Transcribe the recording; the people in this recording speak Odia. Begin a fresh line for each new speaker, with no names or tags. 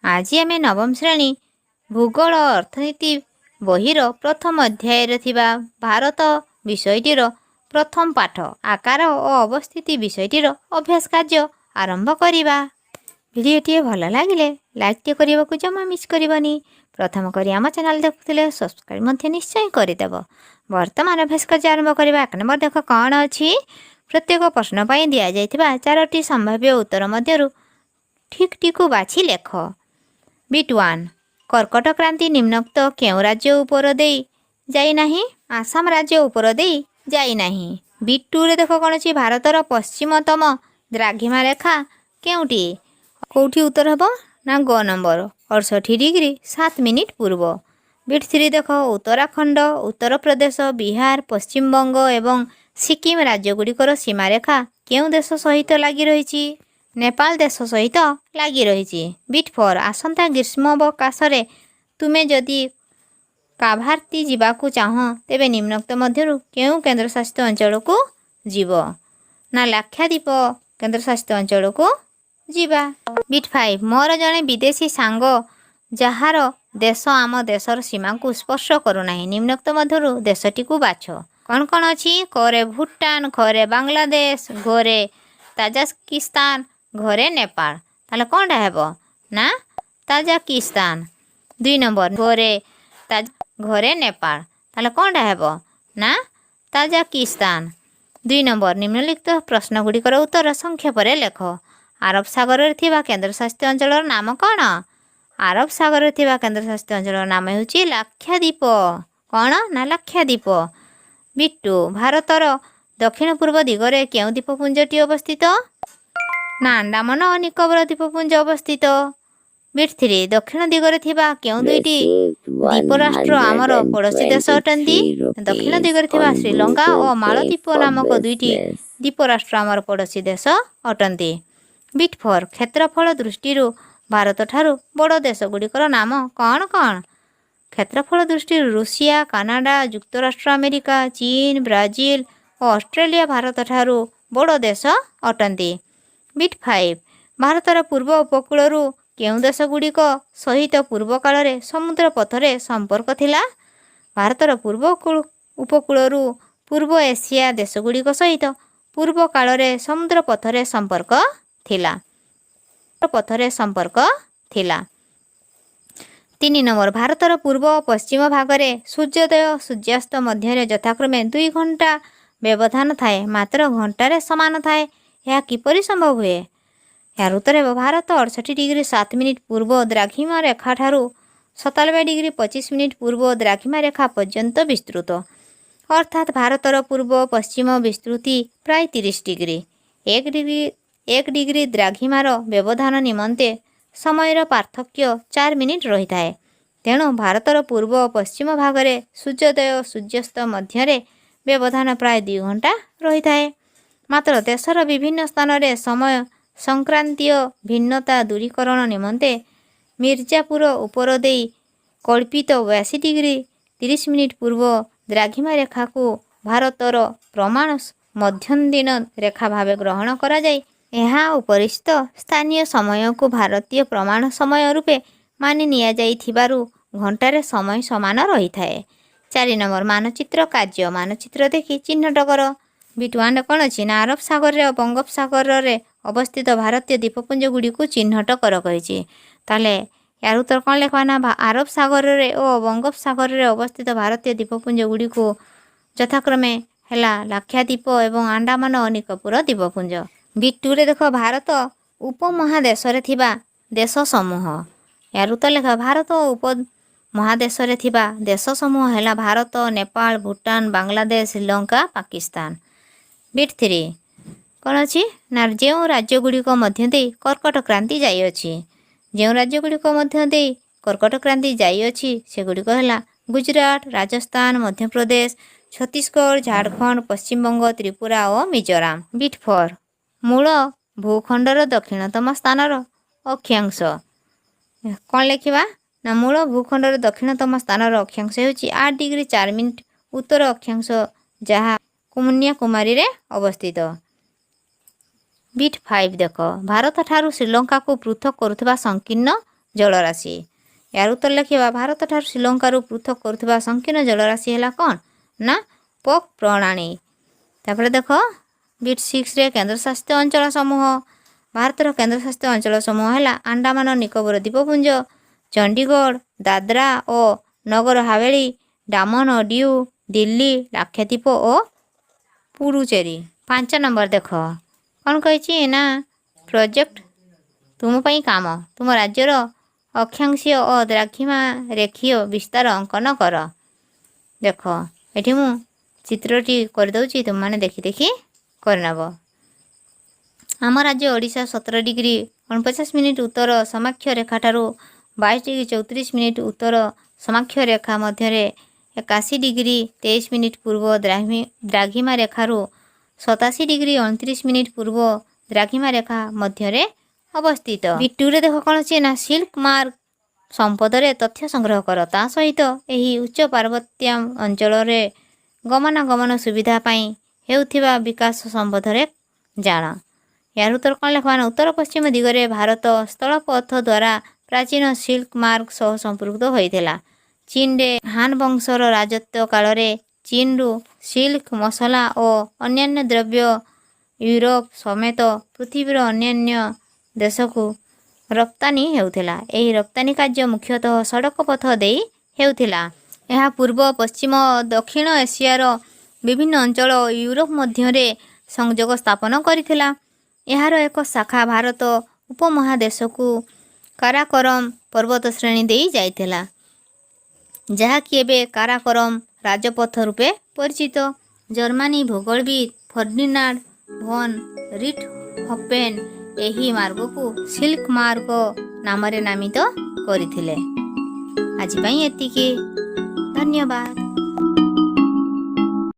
ଆଜି ଆମେ ନବମ ଶ୍ରେଣୀ ଭୂଗୋଳ ଅର୍ଥନୀତି ବହିର ପ୍ରଥମ ଅଧ୍ୟାୟରେ ଥିବା ଭାରତ ବିଷୟଟିର ପ୍ରଥମ ପାଠ ଆକାର ଓ ଅବସ୍ଥିତି ବିଷୟଟିର ଅଭ୍ୟାସ କାର୍ଯ୍ୟ ଆରମ୍ଭ କରିବା। ଭିଡ଼ିଓଟିଏ ଭଲ ଲାଗିଲେ ଲାଇକ୍ଟିଏ କରିବାକୁ ଜମା ମିସ୍ କରିବନି। ପ୍ରଥମ କରି ଆମ ଚ୍ୟାନେଲ୍ ଦେଖୁଥିଲେ ସବସ୍କ୍ରାଇବ୍ ମଧ୍ୟ ନିଶ୍ଚୟ କରିଦେବ। ବର୍ତ୍ତମାନ ଅଭ୍ୟାସ କାର୍ଯ୍ୟ ଆରମ୍ଭ କରିବା। 1 ନମ୍ବର ଦେଖ କ'ଣ ଅଛି। ପ୍ରତ୍ୟେକ ପ୍ରଶ୍ନ ପାଇଁ ଦିଆଯାଇଥିବା ଚାରୋଟି ସମ୍ଭାବ୍ୟ ଉତ୍ତର ମଧ୍ୟରୁ ଠିକ୍ଟିକୁ ବାଛି ଲେଖ। ବିଟ୍ 1, କର୍କଟ କ୍ରାନ୍ତି ନିମ୍ନୋକ୍ତ କେଉଁ ରାଜ୍ୟ ଉପର ଦେଇ ଯାଇନାହିଁ? ଆସାମ ରାଜ୍ୟ ଉପର ଦେଇ ଯାଇନାହିଁ। ବିଟ୍ 2ରେ ଦେଖ କ'ଣ ଅଛି। ଭାରତର ପଶ୍ଚିମତମ ଦ୍ରାଘିମା ରେଖା କେଉଁଟି? କେଉଁଠି ଉତ୍ତର ହେବ ନା ଗ ନମ୍ବର, 68 ଡିଗ୍ରୀ 7 ମିନିଟ୍ ପୂର୍ବ। ବିଟ୍ 3 ଦେଖ, ଉତ୍ତରାଖଣ୍ଡ, ଉତ୍ତରପ୍ରଦେଶ, ବିହାର, ପଶ୍ଚିମବଙ୍ଗ ଏବଂ ସିକିମ ରାଜ୍ୟଗୁଡ଼ିକର ସୀମାରେଖା କେଉଁ ଦେଶ ସହିତ ଲାଗି ରହିଛି? ନେପାଳ ଦେଶ ସହିତ ଲାଗି ରହିଛି। ବିଟ୍ 4, ଆସନ୍ତା ଗ୍ରୀଷ୍ମାବକାଶରେ ତୁମେ ଯଦି କାଭାର୍ତ୍ତି ଯିବାକୁ ଚାହଁ, ତେବେ ନିମ୍ନୋକ୍ତ ମଧ୍ୟରୁ କେଉଁ କେନ୍ଦ୍ରଶାସିତ ଅଞ୍ଚଳକୁ ଯିବ? ନା ଲାକ୍ଷାଦ୍ୱୀପ କେନ୍ଦ୍ରଶାସିତ ଅଞ୍ଚଳକୁ ଯିବା। ବିଟ୍ 5, ମୋର ଜଣେ ବିଦେଶୀ ସାଙ୍ଗ ଯାହାର ଦେଶ ଆମ ଦେଶର ସୀମାକୁ ସ୍ପର୍ଶ କରୁନାହିଁ, ନିମ୍ନୋକ୍ତ ମଧ୍ୟରୁ ଦେଶଟିକୁ ବାଛ। କ'ଣ କ'ଣ ଅଛି? କରେ ଭୁଟାନ, ଖରେ ବାଂଲାଦେଶ, ଘରେ ତାଜାକିସ୍ତାନ, ଘରେ ନେପାଳ। ତାହେଲେ କ'ଣଟା ହେବ? ନା ତାଜାକିସ୍ତାନ। 2 ନମ୍ବର, ଘରେ ନେପାଳ। ତାହେଲେ କ'ଣଟା ହେବ? ନା ତାଜାକିସ୍ତାନ। 2 ନମ୍ବର, ନିମ୍ନଲିଖିତ ପ୍ରଶ୍ନଗୁଡ଼ିକର ଉତ୍ତର ସଂକ୍ଷେପରେ ଲେଖ। ଆରବ ସାଗରରେ ଥିବା କେନ୍ଦ୍ରଶାସିତ ଅଞ୍ଚଳର ନାମ କ'ଣ? ଆରବ ସାଗରରେ ଥିବା କେନ୍ଦ୍ରଶାସିତ ଅଞ୍ଚଳର ନାମ ହେଉଛି ଲାକ୍ଷାଦ୍ୱୀପ। କ'ଣ ନା ଲାକ୍ଷାଦ୍ୱୀପ। ବିଟ୍ 2, ଭାରତର ଦକ୍ଷିଣ ପୂର୍ବ ଦିଗରେ କେଉଁ ଦ୍ୱୀପପୁଞ୍ଜଟି ଅବସ୍ଥିତ? ନା ଆଣ୍ଡାମାନ ଓ ନିକୋବର ଦ୍ୱୀପପୁଞ୍ଜ ଅବସ୍ଥିତ। ବିଟ୍ 3, ଦକ୍ଷିଣ ଦିଗରେ ଥିବା କେଉଁ ଦୁଇଟି
Received
ଦ୍ୱୀପରାଷ୍ଟ୍ର ଆମର ପଡ଼ୋଶୀ ଦେଶ ଅଟନ୍ତି?
123
ଦକ୍ଷିଣ
rupees
ଦିଗରେ ଥିବା
on
Sri Lanka O
Google Pay
ମାଳଦ୍ୱୀପ
for
ନାମକ ଦୁଇଟି
business.
ଦ୍ୱୀପରାଷ୍ଟ୍ର ଆମର ପଡ଼ୋଶୀ ଦେଶ ଅଟନ୍ତି। ବିଟ୍ 4, କ୍ଷେତ୍ରଫଳ ଦୃଷ୍ଟିରୁ ଭାରତଠାରୁ ବଡ଼ ଦେଶଗୁଡ଼ିକର ନାମ କ'ଣ କ'ଣ? କ୍ଷେତ୍ରଫଳ ଦୃଷ୍ଟିରୁ ରୁଷିଆ, କାନାଡା, ଯୁକ୍ତରାଷ୍ଟ୍ର ଆମେରିକା, ଚୀନ, ବ୍ରାଜିଲ ଓ ଅଷ୍ଟ୍ରେଲିଆ ଭାରତଠାରୁ ବଡ଼ ଦେଶ ଅଟନ୍ତି। ବିଟ୍ 5, ଭାରତର ପୂର୍ବ ଉପକୂଳରୁ କେଉଁ ଦେଶଗୁଡ଼ିକ ସହିତ ପୂର୍ବ କାଳରେ ସମୁଦ୍ର ପଥରେ ସମ୍ପର୍କ ଥିଲା? ଭାରତର ପୂର୍ବ ଉପକୂଳରୁ ପୂର୍ବ ଏସିଆ ଦେଶଗୁଡ଼ିକ ସହିତ ପୂର୍ବ କାଳରେ ସମୁଦ୍ର ପଥରେ ସମ୍ପର୍କ ଥିଲା। 3 ନମ୍ବର, ଭାରତର ପୂର୍ବ ଓ ପଶ୍ଚିମ ଭାଗରେ ସୂର୍ଯ୍ୟୋଦୟ ସୂର୍ଯ୍ୟାସ୍ତ ମଧ୍ୟରେ ଯଥାକ୍ରମେ 2 ଘଣ୍ଟା ବ୍ୟବଧାନ ଥାଏ, ମାତ୍ର ଘଣ୍ଟାରେ ସମାନ ଥାଏ। ଏହା କିପରି ସମ୍ଭବ ହୁଏ? ଏହାର ଉତ୍ତର ହେବ, ଭାରତ 68 ଡିଗ୍ରୀ 7 ମିନିଟ୍ ପୂର୍ବ ଦ୍ରାଘିମା ରେଖାଠାରୁ 97 ଡିଗ୍ରୀ 25 ମିନିଟ୍ ପୂର୍ବ ଦ୍ରାଘିମା ରେଖା ପର୍ଯ୍ୟନ୍ତ ବିସ୍ତୃତ। ଅର୍ଥାତ୍ ଭାରତର ପୂର୍ବ ପଶ୍ଚିମ ବିସ୍ତୃତି ପ୍ରାୟ 30 ଡିଗ୍ରୀ। 1 ଡିଗ୍ରୀ ଦ୍ରାଘିମାର ବ୍ୟବଧାନ ନିମନ୍ତେ ସମୟର ପାର୍ଥକ୍ୟ 4 ମିନିଟ୍ ରହିଥାଏ। ତେଣୁ ଭାରତର ପୂର୍ବ ଓ ପଶ୍ଚିମ ଭାଗରେ ସୂର୍ଯ୍ୟୋଦୟ ଓ ସୂର୍ଯ୍ୟାସ୍ତ ମଧ୍ୟରେ ବ୍ୟବଧାନ ପ୍ରାୟ 2 ଘଣ୍ଟା ରହିଥାଏ। ମାତ୍ର ଦେଶର ବିଭିନ୍ନ ସ୍ଥାନରେ ସମୟ ସଂକ୍ରାନ୍ତୀୟ ଭିନ୍ନତା ଦୂରୀକରଣ ନିମନ୍ତେ ମିର୍ଜାପୁର ଉପର ଦେଇ କଳ୍ପିତ 82 ଡିଗ୍ରୀ 30 ମିନିଟ୍ ପୂର୍ବ ଦ୍ରାଘିମା ରେଖାକୁ ଭାରତର ପ୍ରମାଣ ମଧ୍ୟନ୍ଦିନ ରେଖା ଭାବେ ଗ୍ରହଣ କରାଯାଇ ଏହା ଉପରିସ୍ଥ ସ୍ଥାନୀୟ ସମୟକୁ ଭାରତୀୟ ପ୍ରମାଣ ସମୟ ରୂପେ ମାନି ନିଆଯାଇଥିବାରୁ ଘଣ୍ଟାରେ ସମୟ ସମାନ ରହିଥାଏ। 4 ନମ୍ବର, ମାନଚିତ୍ର କାର୍ଯ୍ୟ। ମାନଚିତ୍ର ଦେଖି ଚିହ୍ନଟ କର। ବିଟ୍ 1ରେ କ'ଣ ଅଛି ନା ଆରବ ସାଗରରେ ଓ ବଙ୍ଗୋପସାଗରରେ ଅବସ୍ଥିତ ଭାରତୀୟ ଦ୍ୱୀପପୁଞ୍ଜ ଗୁଡ଼ିକୁ ଚିହ୍ନଟ କର କହିଛି। ତାହେଲେ ଏହାର ଉତ୍ତର କ'ଣ ଲେଖବା? ନା ଆରବ ସାଗରରେ ଓ ବଙ୍ଗୋପସାଗରରେ ଅବସ୍ଥିତ ଭାରତୀୟ ଦ୍ୱୀପପୁଞ୍ଜ ଗୁଡ଼ିକୁ ଯଥାକ୍ରମେ ହେଲା ଲାକ୍ଷାଦ୍ୱୀପ ଏବଂ ଆଣ୍ଡାମାନ ଓ ନିକୋବର ଦ୍ୱୀପପୁଞ୍ଜ। ବିଟ୍ 2ରେ ଦେଖ, ଭାରତ ଉପମହାଦେଶରେ ଥିବା ଦେଶ ସମୂହ। ଏହାର ଉତ୍ତର ଲେଖ, ଭାରତ ଉପମହାଦେଶରେ ଥିବା ଦେଶ ସମୂହ ହେଲା ଭାରତ, ନେପାଳ, ଭୁଟାନ, ବାଂଲାଦେଶ, ଶ୍ରୀଲଙ୍କା, ପାକିସ୍ତାନ। ବିଟ୍ 3 କ'ଣ ଅଛି ନା ଯେଉଁ ରାଜ୍ୟଗୁଡ଼ିକ ମଧ୍ୟ ଦେଇ କର୍କଟ କ୍ରାନ୍ତି ଯାଇଅଛି। ଯେଉଁ ରାଜ୍ୟଗୁଡ଼ିକ ମଧ୍ୟ ଦେଇ କର୍କଟ କ୍ରାନ୍ତି ଯାଇଅଛି, ସେଗୁଡ଼ିକ ହେଲା ଗୁଜୁରାଟ, ରାଜସ୍ଥାନ, ମଧ୍ୟପ୍ରଦେଶ, ଛତିଶଗଡ଼, ଝାଡ଼ଖଣ୍ଡ, ପଶ୍ଚିମବଙ୍ଗ, ତ୍ରିପୁରା ଓ ମିଜୋରାମ। ବିଟ୍ 4, ମୂଳ ଭୂଖଣ୍ଡର ଦକ୍ଷିଣତମ ସ୍ଥାନର ଅକ୍ଷାଂଶ କ'ଣ ଲେଖିବା? ନା ମୂଳ ଭୂଖଣ୍ଡର ଦକ୍ଷିଣତମ ସ୍ଥାନର ଅକ୍ଷାଂଶ ହେଉଛି 8 ଡିଗ୍ରୀ 4 ମିନିଟ୍ ଉତ୍ତର ଅକ୍ଷାଂଶ, ଯାହା କନ୍ୟାକୁମାରୀରେ ଅବସ୍ଥିତ। ବିଟ୍ 5 ଦେଖ, ଭାରତଠାରୁ ଶ୍ରୀଲଙ୍କାକୁ ପୃଥକ କରୁଥିବା ସଂକୀର୍ଣ୍ଣ ଜଳରାଶି। ଏହାର ଉତ୍ତର ଲେଖିବା, ଭାରତଠାରୁ ଶ୍ରୀଲଙ୍କାରୁ ପୃଥକ କରୁଥିବା ସଂକୀର୍ଣ୍ଣ ଜଳରାଶି ହେଲା କ'ଣ ନା ପକ୍ ପ୍ରଣାଳୀ। ତାପରେ ଦେଖ ବିଟ୍ 6ରେ କେନ୍ଦ୍ରଶାସିତ ଅଞ୍ଚଳ ସମୂହ। ଭାରତର କେନ୍ଦ୍ରଶାସିତ ଅଞ୍ଚଳ ସମୂହ ହେଲା ଆଣ୍ଡାମାନ ନିକୋବର ଦ୍ୱୀପପୁଞ୍ଜ, ଚଣ୍ଡିଗଡ଼, ଦାଦ୍ରା ଓ ନଗର ହାବେଳି, ଡାମନ ଓ ଡିଉ, ଦିଲ୍ଲୀ, ଲାକ୍ଷାଦ୍ୱୀପ ଓ ପୁଡୁଚେରୀ। 5 ନମ୍ବର ଦେଖ କ'ଣ କହିଛି ନା ପ୍ରୋଜେକ୍ଟ ତୁମ ପାଇଁ କାମ, ତୁମ ରାଜ୍ୟର ଅକ୍ଷାଂଶୀୟ ଓ ଦ୍ରାଘିମା ରେଖୀୟ ବିସ୍ତାର ଅଙ୍କନ କର। ଦେଖ, ଏଠି ମୁଁ ଚିତ୍ରଟି କରିଦେଉଛି, ତୁମମାନେ ଦେଖି ଦେଖି କରିନେବ। ଆମ ରାଜ୍ୟ ଓଡ଼ିଶା 17 ଡିଗ୍ରୀ 49 ମିନିଟ୍ ଉତ୍ତର ସମାକ୍ଷ ରେଖାଠାରୁ 22 ଡିଗ୍ରୀ 34 ମିନିଟ୍ ଉତ୍ତର ସମାକ୍ଷ ରେଖା ମଧ୍ୟରେ 81 ଡିଗ୍ରୀ 23 ମିନିଟ୍ ପୂର୍ବ ଦ୍ରାଘିମା ରେଖାରୁ 87 ଡିଗ୍ରୀ 29 ମିନିଟ୍ ପୂର୍ବ ଦ୍ରାଘିମା ରେଖା ମଧ୍ୟରେ ଅବସ୍ଥିତ। ବିଟ୍ 2ରେ ଦେଖ କ'ଣ ଅଛି ନା ସିଲ୍କ ମାର୍ଗ ସମ୍ପଦରେ ତଥ୍ୟ ସଂଗ୍ରହ କର। ତା ସହିତ ଏହି ଉଚ୍ଚ ପାର୍ବତ୍ୟ ଅଞ୍ଚଳରେ ଗମନାଗମନ ସୁବିଧା ପାଇଁ ହେଉଥିବା ବିକାଶ ସମ୍ବନ୍ଧରେ ଜାଣ। ଏହାର ଉତ୍ତର କ'ଣ ଲେଖବା ନା ଉତ୍ତର ପଶ୍ଚିମ ଦିଗରେ ଭାରତ ସ୍ଥଳପଥ ଦ୍ୱାରା ପ୍ରାଚୀନ ସିଲ୍କ ମାର୍ଗ ସହ ସମ୍ପୃକ୍ତ ହୋଇଥିଲା। ଚୀନରେ ହାନ ବଂଶର ରାଜତ୍ୱ କାଳରେ ଚୀନରୁ ସିଲ୍କ, ମସଲା ଓ ଅନ୍ୟାନ୍ୟ ଦ୍ରବ୍ୟ ୟୁରୋପ ସମେତ ପୃଥିବୀର ଅନ୍ୟାନ୍ୟ ଦେଶକୁ ରପ୍ତାନି ହେଉଥିଲା। ଏହି ରପ୍ତାନି କାର୍ଯ୍ୟ ମୁଖ୍ୟତଃ ସଡ଼କ ପଥ ଦେଇ ହେଉଥିଲା। ଏହା ପୂର୍ବ, ପଶ୍ଚିମ ଓ ଦକ୍ଷିଣ ଏସିଆର ବିଭିନ୍ନ ଅଞ୍ଚଳ ଓ ୟୁରୋପ ମଧ୍ୟରେ ସଂଯୋଗ ସ୍ଥାପନ କରିଥିଲା। ଏହାର ଏକ ଶାଖା ଭାରତ ଉପମହାଦେଶକୁ କାରାକୋରମ ପର୍ବତ ଶ୍ରେଣୀ ଦେଇ ଯାଇଥିଲା, ଯାହାକି ଏବେ କାରାକୋରମ ରାଜପଥ ରୂପେ ପରିଚିତ। ଜର୍ମାନୀ ଭୂଗୋଳବିତ୍ ଫର୍ଡିନାଣ୍ଡ ଭନ୍ ରିଟହୋଫେନ୍ ଏହି ମାର୍ଗକୁ ସିଲ୍କ ମାର୍ଗ ନାମରେ ନାମିତ କରିଥିଲେ। ଆଜି ପାଇଁ ଏତିକି, ଧନ୍ୟବାଦ।